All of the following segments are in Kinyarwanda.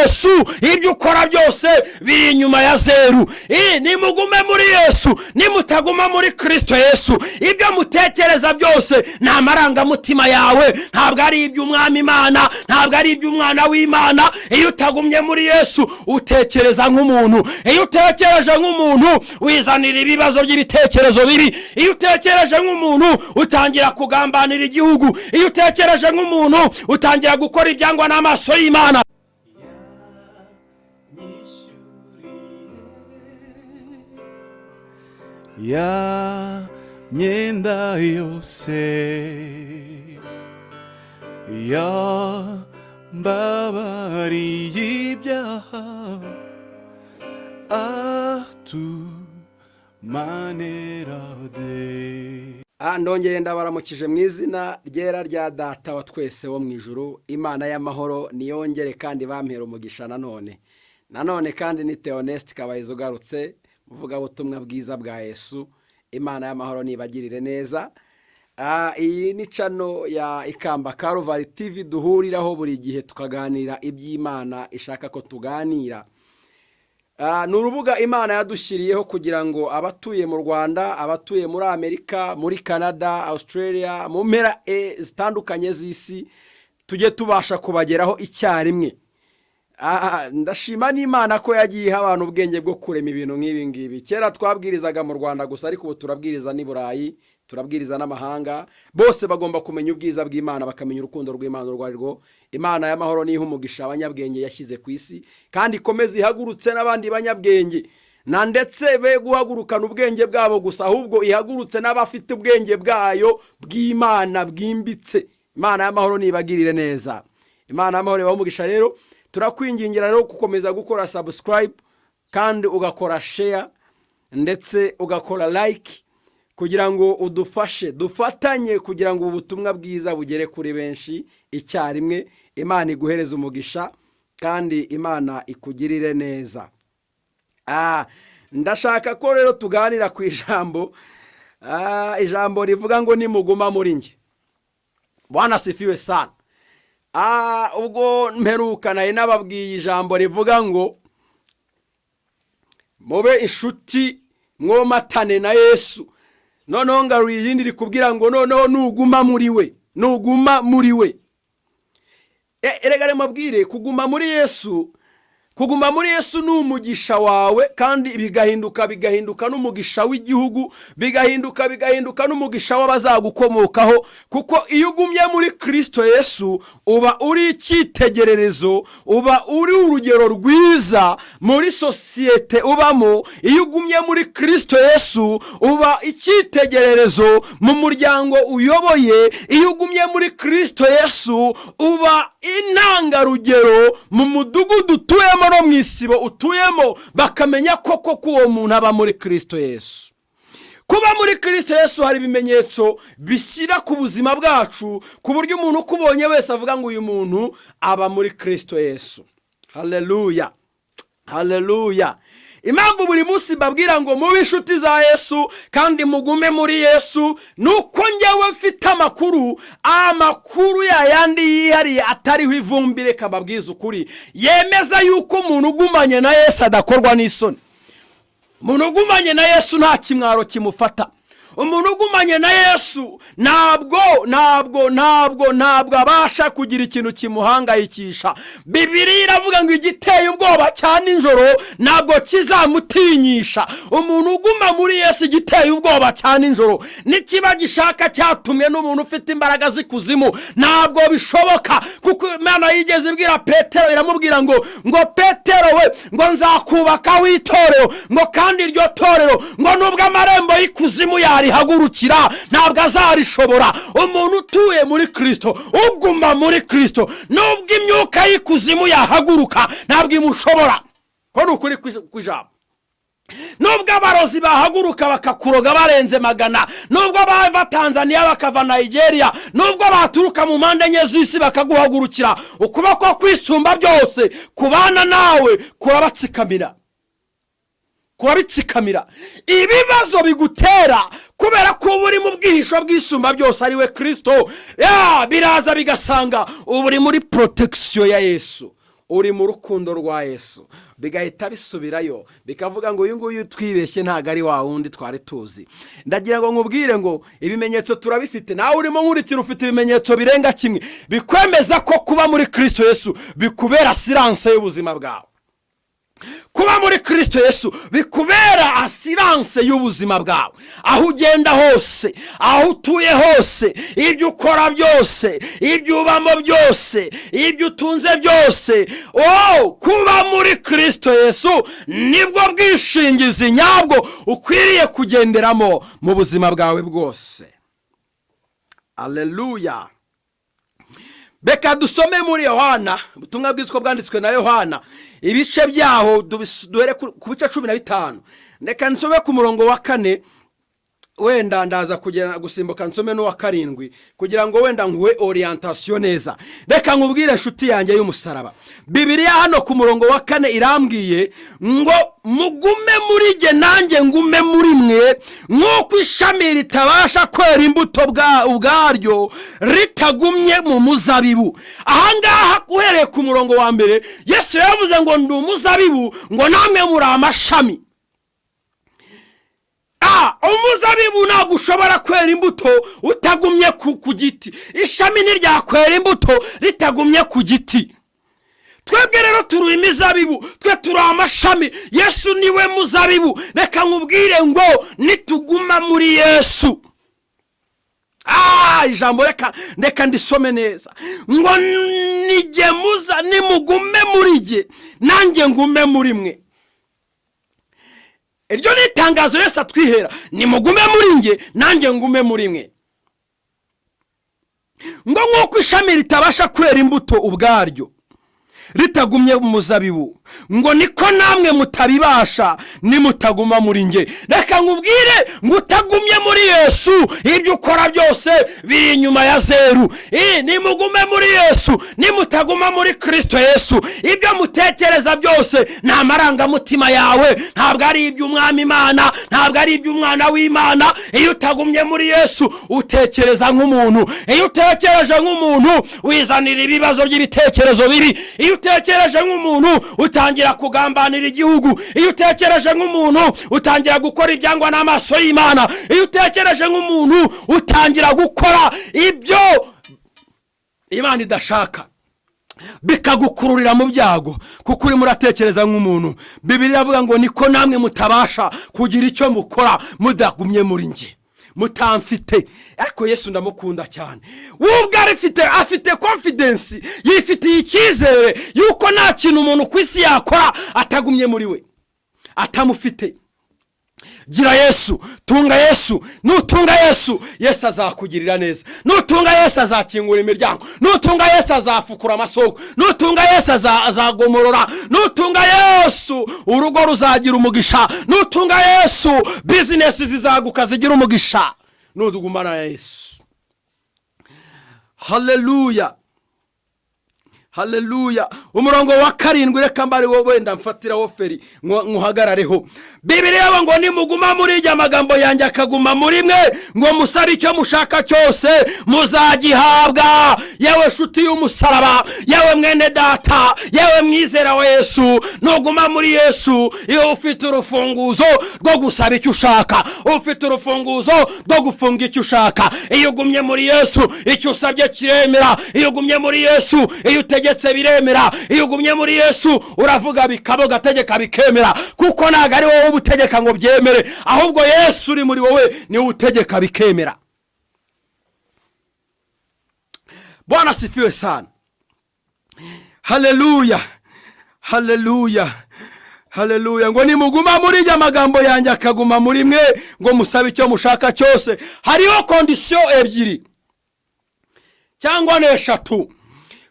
Yesu, ibyo ukora byose biri inyuma ya zeru. Nimugume muri Yesu. Nimutaguma muri Kirisito Yesu, ibyo mutekereza byose ni amarangamutima yawe, ntabwo ari iby'Umwami Imana, ntabwo ari iby'Umwana w'Imana. Iyo utagumye muri Yesu, utekereza nk'umuntu. Iyo utekereje nk'umuntu, wizanira ibibazo by'ibitekerezo bibi. Iyo utekereje nk'umuntu, utangira kugambanira igihugu. Iyo utekereje nk'umuntu, utangira gukora ibyangwa n'amaso y'Imana. Yanyishyuriye ya myenda yose, yambabariye ibyaha, atumanerade. Ndongeye ndabaramukije mu izina ryera rya Data wa twese wo mu ijuru. Imana y'amahoro niyongere kandi bampera umugisha nanone. Nanone kandi ni Theoneste Kabayiza ugarutse, muvugabutumwa bwiza bwa Yesu. Imana y'amahoro nibagirire neza. Iyi ni channel ya Ikamba Karuvari TV duhuriraho buri gihe tukaganira iby'Imana ishaka ko tuganira. Ni urubuga Imana yadushyiriyeho kugira ngo abatuye mu Rwanda, abatuye muri Amerika, muri Canada, Australia, mu mpera zitandukanye z'isi, tujye tubasha kubageraho icyarimwe. Ndashima n'Imana ko yagiye iha abantu ubwenge bwo kurema ibintu nk'ibi ngibi. Kera twabwirizaga mu Rwanda gusa, ariko ubu turabwiriza n'i Burayi, turabwiriza n'amahanga. Bose bagomba kumenya ubwiza bw'Imana, bakamenya urukundo rw'Imana urwo ari rwo. Imana y'amahoro niha umugisha abanyabwenge yashyize ku isi, kandi ikomeze ihagurutse n'abandi banyabwenge, na ndetse be guhagurukana ubwenge bwabo gusa, ahubwo ihagurutse n'abafite ubwenge bwayo bw'Imana bwimbitse. Imana y'amahoro nibagirire neza. Imana y'amahoro ibahe umugisha. Rero turakwingingira rero gukomeza gukora subscribe, kandi ugakora share, ndetse ugakora like, kugira ngo udufashe dufatanye kugira ngo ubu butumwa bwiza bugere kuri benshi icyarimwe. Imana iguhereze umugisha kandi Imana ikugirire neza. Ndashaka ko rero tuganira ku ijambo, ijambo rivuga ngo nimuguma muri njye. Bwana asifiwe sana. Ubwo mperuka nari nababwiye ijambo rivuga ngo mube inshuti, mwomatane na Yesu. Noneho ngaruye irindi rikubwira ngo noneho nuguma muri we, nuguma muri we. Erega mabwire, kuguma muri Yesu, kuguma muri Yesu ni umugisha wawe, kandi bigahinduka n'umugisha w'igihugu, bigahinduka n'umugisha w'abazagukomokaho, kuko iyo ugumye muri Kirisito Yesu, uba uri icyitegererezo, uba uri urugero rwiza muri sosiyete ubamo. Iyo ugumye muri Kirisito Yesu, uba icyitegererezo mu muryango uyoboye. Iyo ugumye muri Kirisito Yesu, uba intangarugero mu mudugudu utuyemo no mu isibo utuyemo, bakamenya koko ko uwo muntu aba muri Kirisito Yesu. Kuba muri Kirisito Yesu hari ibimenyetso bishyira ku buzima bwacu, ku buryo umuntu ukubonye wese avuga ngo uyu muntu aba muri Kirisito Yesu. Haleluya, haleluya! Impamvu buri munsi mbabwira ngo mube inshuti za Yesu kandi mugume muri Yesu, ni uko ngewe mfite amakuru, amakuru yayandi yihariye atariho ivumbi. Reka mbabwize ukuri, yemeza yuko umuntu ugumanye na Yesu adakorwa n'isoni. Umuntu ugumanye na Yesu nta kimwaro kimufata. Umuntu ugumanye na Yesu ntabwo abasha kugira ikintu kimuhangayikisha. Bibiliya iravuga ngo igiteye ubwoba cya nijoro ntabwo kizamutinyisha. Umuntu uguma muri Yesu, igiteye ubwoba cya nijoro nikiba gishaka cyatumwe n'umuntu ufite imbaraga z'ikuzimu, ntabwo bishoboka, kuko Imana yigeze ibwira Petero, iramubwira ngo Petero we, ngo nzakubakaho itorero, ngo kandi iryo torero, ngo nubwo amarembo y'ikuzimu yarihagurukira, ntabwo azarishobora. Umuntu utuye muri Kirisito, uguma muri Kirisito, nubwo imyuka y'ikuzimu yahaguruka, ntabwo imushobora. Ko ni ukuri kw'ijambo. Nubwo abarozi bahaguruka bakakuroga barenze 100, nubwo bava Tanzania bakava Nigeria, nubwo baturuka mu mpande enye z'isi bakaguhagurukira, ukuboko kwisumba byose kubana nawe kurabatsikamira, kurabitsikamira. Ibibazo bigutera, kubera ko uba uri mu bwihisho bw'isumba byose, ari we Kirisito, biraza bigasanga uba uri muri protection ya Yesu. Uri mu rukundo rwa Yesu, bigahita bisubirayo, bikavuga ngo uyu nguyu twibeshye, ntabwo ari wa wundi twari tuzi. Ndagira ngo nkubwire ngo ibimenyetso turabifite. Nawe urimo nkurikira, ufite ibimenyetso birenga kimwe bikwemeza ko kuba muri Kirisito Yesu bikubera assurance y'ubuzima bwawe. Kuba muri Kirisito Yesu bikubera assurance y'ubuzima bwawe. Aho ugenda hose, aho utuye hose, ibyo ukora byose, ibyo ubamo byose, ibyo utunze byose, kuba muri Kirisito Yesu nibwo bwishingizi nyabwo ukwiriye kugenderamo mu buzima bwawe bwose. Aleluya! Reka dusome muri Yohana, ubutumwa bwiza uko bwanditswe na Yohana, ibice byaho duhere ku bice 15. Reka nsome ku murongo wa 4, wenda ndaza kugera gusimbuka nsome n'uwa 7 kugira ngo wenda nguhe orientation neza. Reka nkubwire, inshuti yanjye y'umusaraba, Bibiliya hano ku murongo wa 4 irambwiye ngo: "Mugume muri jye, nanjye ngume muri mwe, nk'uko ishami ritabasha kwera imbuto ubwaryo ritagumye mu muzabibu." Ahangaha uhereye ku murongo wa 1, Yesu yavuze ngo: "Ndi umuzabibu," ngo "namwe muri amashami." Umuzabibu ntabwo ushobora kwera imbuto utagumye ku giti. Ishami ntiryakwera imbuto ritagumye ku giti. Twebwe rero turi imizabibu, twe turi amashami, Yesu niwe muzabibu. Reka nkubwire ngo nituguma muri Yesu, ijambo reka ndisome neza, ngo nigemuza nimugume muri jye, nanjye ngume muri mwe. Iryo ni itangazo Yesu atwihera: nimugume muri nge, nanjye ngume muri mwe. Ngo nk'uko ishami ritabasha kwera imbuto ubwaryo ritagumye mu muzabibu, ngo niko namwe mutabibasha nimutaguma muri nge. Reka nkubwire ngo utagumye muri Yesu, ibyo ukora byose biri inyuma ya zeru. Nimugume muri Yesu. Nimutaguma muri Kirisito Yesu, ibyo mutekereza byose ni amarangamutima yawe, ntabwo ari iby'Umwami Imana, ntabwo ari iby'Umwana w'Imana. Iyo utagumye muri Yesu utekereza nk'umuntu. Iyo utekereje nk'umuntu wizanira ibibazo by'ibitekerezo bibi. Iyo utekereje nk'umuntu utangira kugambanira igihugu. Iyo utekereje nk'umuntu utangira gukora ibyangwa n'amaso y'Imana. Iyo utekereje nk'umuntu utangira gukora ibyo Imana idashaka, bikagukururira mu byago, kuko urimo uratekereza nk'umuntu. Bibiliya iravuga ngo niko namwe mutabasha kugira icyo mukora mudagumye muri njye, mutamfite. Ariko Yesu ndamukunda cyane, we ubwo arifite, afite confidence, yifitiye icyizere yuko nta kintu umuntu ku isi yakora atagumye muri we, atamufite. Gira Yesu, tunga Yesu. Nutunga Yesu, Yesu azakugirira neza. Nutunga Yesu azakingura imiryango. Nutunga Yesu azafukura amasoko. Nutunga Yesu azagomorora. Nutunga Yesu urugo ruzagira umugisha. Nutunga Yesu business zizaguka zigira umugisha, nutugumana na Yesu. Haleluya, haleluya! Umurongo wa 7, reka mbari wowe wenda mfatiraho feri nkuhagarareho. Bibiliya ngo: "Nimuguma muri iryo, amagambo yanjye akaguma muri mwe, ngo musabe icyo mushaka cyose muzagihabwa." Yewe shuti y'umusaraba, yewe mwene data, yewe mwizera wa Yesu, nuguma muri Yesu, iyo ufite urufunguzo rwo gusaba icyo ushaka, ufite urufunguzo rwo gufunga icyo ushaka. Iyo ugumye muri Yesu, icyo usabye kiremera. Iyo ugumye muri Yesu, iyo utegetse biremera. Iyo ugumye muri Yesu, uravuga bikaba, ugategeka bikemera, kuko ntabwo ari wowe uba utegeka ngo byemere, ahubwo Yesu uri muri wowe niwe utegeka bikemera. Bwana asifiwe sana! Haleluya, haleluya, haleluya! Ngo nimuguma muri njye, amagambo yanjye akaguma muri mwe, ngo musabe icyo mushaka cyose. Hariho condition ebyiri cyangwa n'eshatu.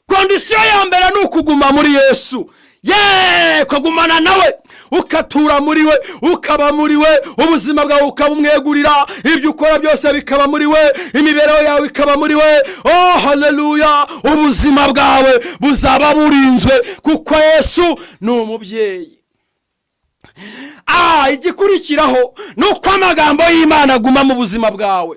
Condition ya mbere ni ukuguma muri Yesu, ye ukagumana nawe, ukatura muri we, ukaba muri we, ubuzima bwawe ukabumwegurira, ibyo ukora byose bikaba muri we, imibereho yawe ikaba muri we. Oh haleluya! Ubuzima bwawe buzaba burinzwe kuko Yesu ni umubyeyi. Igikurikiraho ni uko amagambo y'Imana aguma mu buzima bwawe.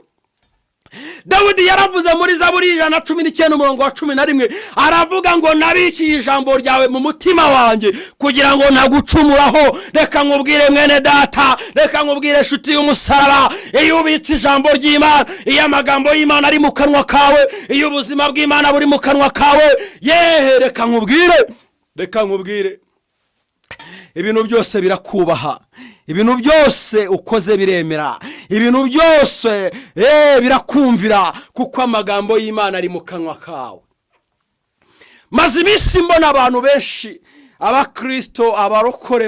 Dawidi yaravuze muri Zaburi 119 umurongo wa 11, aravuga ngo: "Nabikiye ijambo ryawe mu mutima wanjye kugira ngo ntagucumuraho." Reka nkubwire, mwene data, reka nkubwire, inshuti y'umusaraba, iyo ubitse ijambo ry'Imana, iyo amagambo y'Imana ari mu kanwa kawe, iyo ubuzima bw'Imana buri mu kanwa kawe, yehe, reka nkubwire, reka nkubwire, ibintu byose birakubaha, ibintu byose ukoze biremera, ibintu byose birakumvira, kuko amagambo y'Imana ari mu kanwa kawe. Maze iminsi mbona abantu benshi, abakirisito, abarokore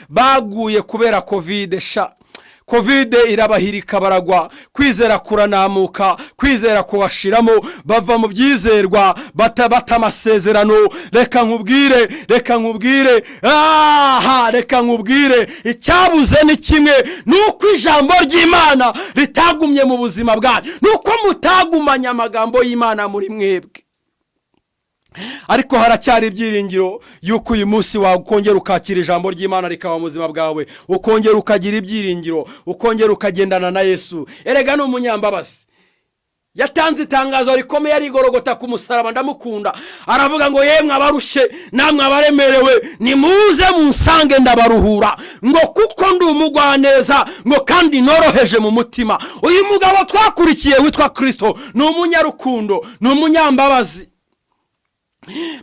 baguye kubera COVID sha. COVID irabahirika, baragwa, kwizera kuranamuka, kwizera kubashiramo, bava mu byizerwa, bata amasezerano. Reka nkubwire, reka nkubwire, aha, reka nkubwire, icyabuze ni kimwe, ni uko ijambo ry'Imana ritagumye mu buzima bwanyu, ni uko mutagumanye amagambo y'Imana muri mwebwe. Ariko haracyari ibyiringiro y'uko uyu munsi wakongera ukakira ijambo ry'Imana rikaba mu buzima bwawe, ukongera ukagira ibyiringiro, ukongera ukagendana na Yesu. Erega ni umunyambabazi, yatanze itangazo rikomeye arigorogota ku musaraba. Ndamukunda. Aravuga ngo: "Yemwe abarushye namwe abaremerewe, nimuze munsange ndabaruhura," ngo kuko ndi umugwaneza, ngo kandi noroheje mu mutima. Uyu mugabo twakurikiye witwa Kirisito ni umunyarukundo, ni umunyambabazi.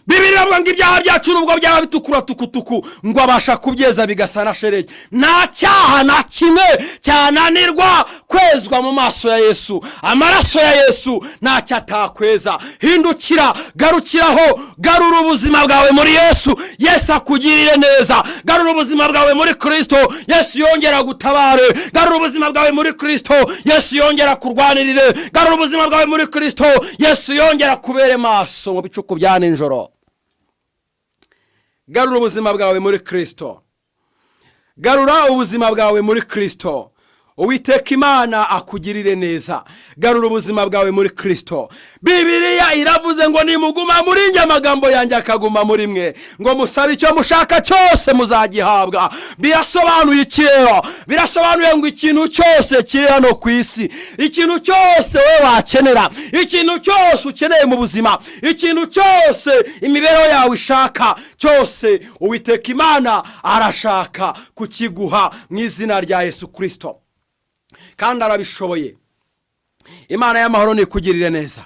Bibiri iravuga ngo ibyaha byacu nubwo byaba bitukura tukutuku, ngo abasha kubyeza bigasa na sheregi. Nta cyaha na kimwe cyananirwa kwezwa mu maso ya Yesu. Amaraso ya Yesu ntacyo atakweza. Hindukira, garukiraho, garura ubuzima bwawe muri Yesu, Yesu akugirire neza. Garura ubuzima bwawe muri Kirisito, Yesu yongera gutabare. Garura ubuzima bwawe muri Kirisito, Yesu yongera kurwanirire. Garura ubuzima bwawe muri Kirisito, Yesu yongera kubere maso mu bicuku bya nijoro. Garura ubuzima bwawe muri Kirisito, garura ubuzima bwawe muri Kirisito, Uwiteka Imana akugirire neza. Garura ubuzima bwawe muri Kirisito. Bibiriya iravuze ngo: "Nimuguma muri njye, amagambo yanjye akaguma muri mwe," ngo musabe icyo mushaka cyose muzagihabwa. Birasobanuye iki rero? Birasobanuye ngo ikintu cyose kiri hano ku isi, ikintu cyose wowe wakenera, ikintu cyose ukeneye mu buzima, ikintu cyose imibereho yawe ishaka cyose, Uwiteka Imana arashaka kukiguha mu izina rya Yesu Kirisito, kandi arabishoboye. Imana y'amahoro nikugirire neza,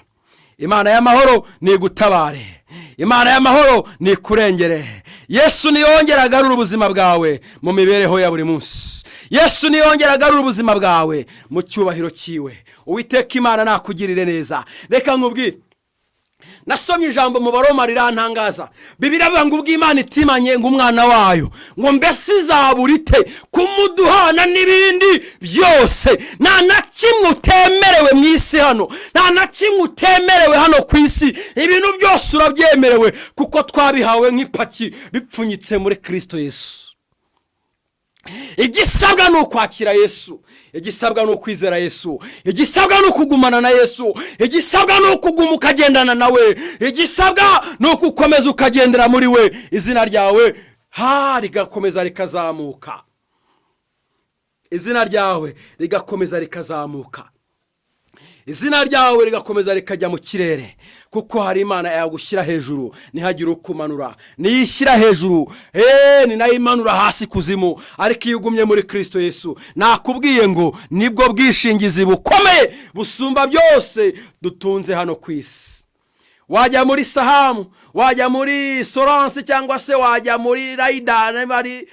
Imana y'amahoro nigutabare, Imana y'amahoro nikurengere. Yesu niyongera agarura ubuzima bwawe mu mibereho ya buri munsi. Yesu niyongera agarura ubuzima bwawe mu cyubahiro cyiwe. Uwiteka Imana nakugirire neza. Reka nkubwire, nasomye ijambo mu Baroma rirantangaza. Bibiri avuga ngo ubwo Imana itimanye ngo umwana wayo, ngo mbese izabura ite kumuduhana n'ibindi byose? Nta na kimwe utemerewe mu isi hano, nta na kimwe utemerewe hano ku isi. Ibintu byose urabyemerewe, kuko twabihawe nk'ipaki bipfunyitse muri Kirisito Yesu. Igisabwa ni ukwakira Yesu, igisabwa ni ukwizera Yesu, igisabwa ni ukugumana na Yesu, igisabwa ni ukuguma ukagendana nawe, igisabwa ni ugukomeza ukagendera muri we, izina ryawe ha rigakomeza rikazamuka, izina ryawe rigakomeza rikazamuka, izina ryawe rigakomeza rikajya mu kirere, kuko hari Imana yagushyira hejuru ntihagire ukumanura. Niyishyira hejuru, ni nayo imanura hasi kuzimu. Ariko iyo ugumye muri Kirisito Yesu, nakubwiye ngo nibwo bwishingizi bukomeye busumba byose dutunze hano ku isi. Wajya muri Sanlam, wajya muri assurance, cyangwa se wajya muri rayida, ari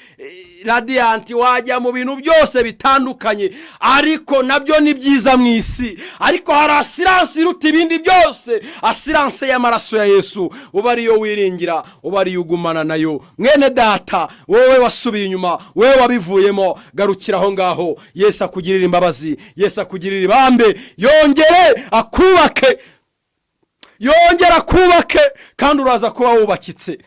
Radiant, wajya mu bintu byose bitandukanye, ariko nabyo ni byiza mu isi. Ariko hari assurance iruta ibindi byose, assurance y'amaraso ya Yesu. Uba ariyo wiringira, uba ariyo ugumana nayo. Mwene data, wowe wasubiye inyuma, wowe wabivuyemo, garukira aho ngaho. Yesu akugirira imbabazi, Yesu akugirira ibambe, yongere akubake, yongera kubake, kandi uraza kuba wubakitse,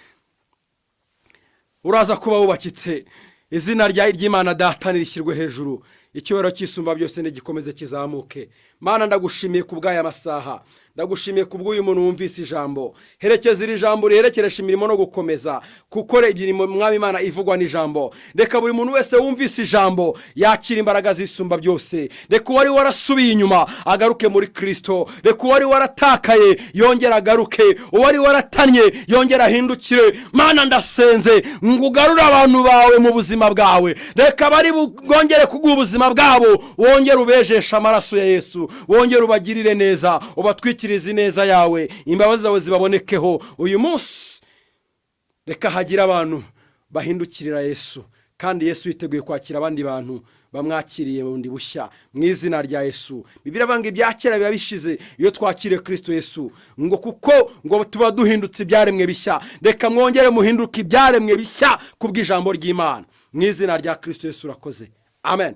uraza kuba wubakitse. Izina ry'Imana Data nirishyirwe hejuru, icyubahiro cy'Isumba byose nigikomeze kizamuke. Mana, ndagushimiye ku bw'aya masaha. Ndagushimiye kubw'uyu muntu wumvise ijambo. Herekeza iri jambo, riherekeresha imirimo no gukomeza gukora imirimo, Mwami Imana, ivugwa n'ijambo. Reka buri muntu wese wumvise ijambo yakira imbaraga zisumba byose. Reka uwari warasubiye inyuma agaruke muri Kirisito. Reka uwari waratakaye yongere agaruke, uwari waratanye yongere ahindukire. Mana, ndasenze ngo ugarure abantu bawe mu buzima bwawe. Reka bari bwongere kuguha ubuzima bwabo, wongere ubejeshe amaraso ya Yesu, wongere ubagirire neza, ubatwikirize ineza yawe, imbabazi zawe zibabonekeho uyu munsi. Reka hagire abantu bahindukirira Yesu, kandi Yesu yiteguye kwakira abandi bantu bamwakiriye bundi bushya mu izina rya Yesu. Bibiliya ivuga ngo ibya kera biba bishize iyo twakiriye Kirisito Yesu, ngo kuko ngo tuba duhindutse ibyaremwe bishya. Reka mwongere muhinduke ibyaremwe bishya kubw'ijambo ry'Imana mu izina rya Kirisito Yesu. Urakoze, amen.